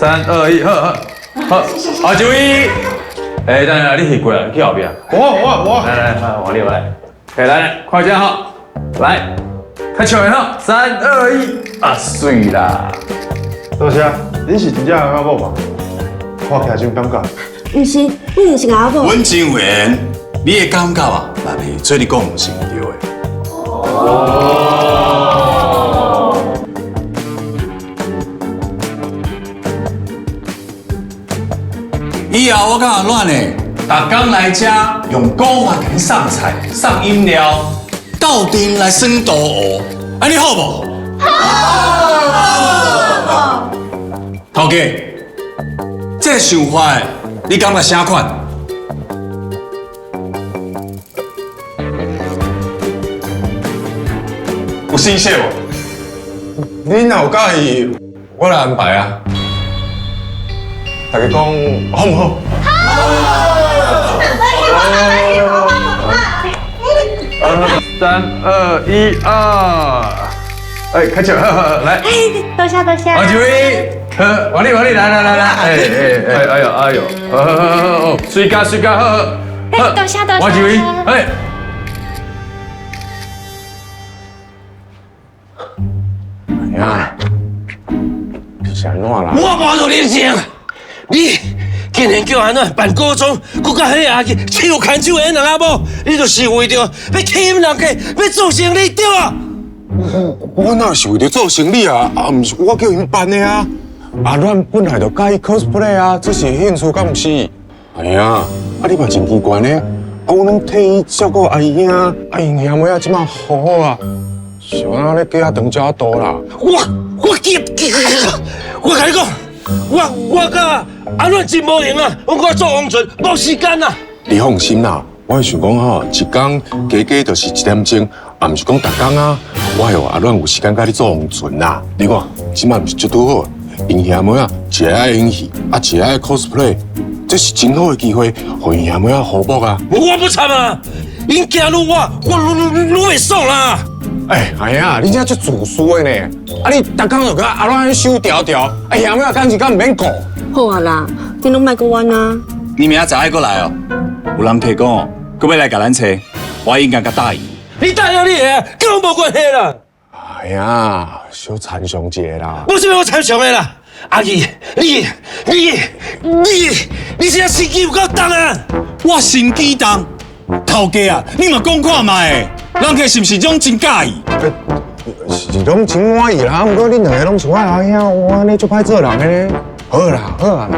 三二一，好好好，好，一位。哎，等下你去過來，去後邊。我我我，來來來，我你來。來來，快點哈，來，開笑的哈，三二一，啊，水啦！多謝，恁是真正阿某吧？看起來真尷尬。毋是，阮毋是阿某。阮真緣，你的感覺啊，嘛袂做你講是毋對的。哦。以後我佮阿亂呢，逐工來遮用古法共你送菜、送飲料，鬥陣來耍圖學，按呢好無？好。頭家，這個想法你感覺啥款？有新鮮無？你若有佮意，我來安排啊。大家講好毋好？好。三二一啊！哎，開始，來。哎，多謝多謝。王一位，好，王麗王麗，來來來來，哎哎哎，哎呦哎呦，好好好好，水加水加，好好。哎，多謝多謝。王一位，哎。哎呀，是按怎啦？我無做人情。你竟然叫安怎扮古裝，閣佮彼阿手牽手的彼兩阿某，你就是為著欲欺騙人客，欲做生意對無？我哪是為著做生意啊？啊，毋是我叫𪜶扮的啊！阿阮本來就佮意 cosplay 啊，這是興趣，敢毋是？哎呀，啊你嘛真奇怪呢！啊，我攏替伊照顧阿姨兄，啊𪜶兄妹仔這馬好好啊，是按怎咧隔仔長遮大啦？我我記，我共你講。我我佮阿阮真無閒啊，我閣做王船，無時間啊。你放心啦，我是想講吼，一工加加就是一點鐘，也毋是講逐工啊。我會予阿阮有時間佮你做王船啦。你看，這馬毋是足拄好，𪜶兄妹仔，一个愛演戲，啊一个愛 cosplay，這是真好的機會，予𪜶兄妹仔互補啊。我不參啊，𪜶驚愈我，我愈愈袂爽啦。哎，哎呀，你這足自私的呢！啊，你逐工就佮阿阮手調調，啊兄妹仔感情敢毋免顧？好啊啦，你攏莫閣冤啊！你明仔載愛閣來哦，有人提講，閣欲來共咱揣，我應該共答應。你答應你的，佮我無關係啦。哎呀，小參詳一下啦。無啥物好參詳的啦，阿義，你你你你這心機有夠重啊！我心機重，頭家啊，你嘛講看覓，人客是毋是攏真佮意？是攏真滿意啦，毋過恁兩个攏是我阿兄，我按呢足歹做人的呢。好啦好啦，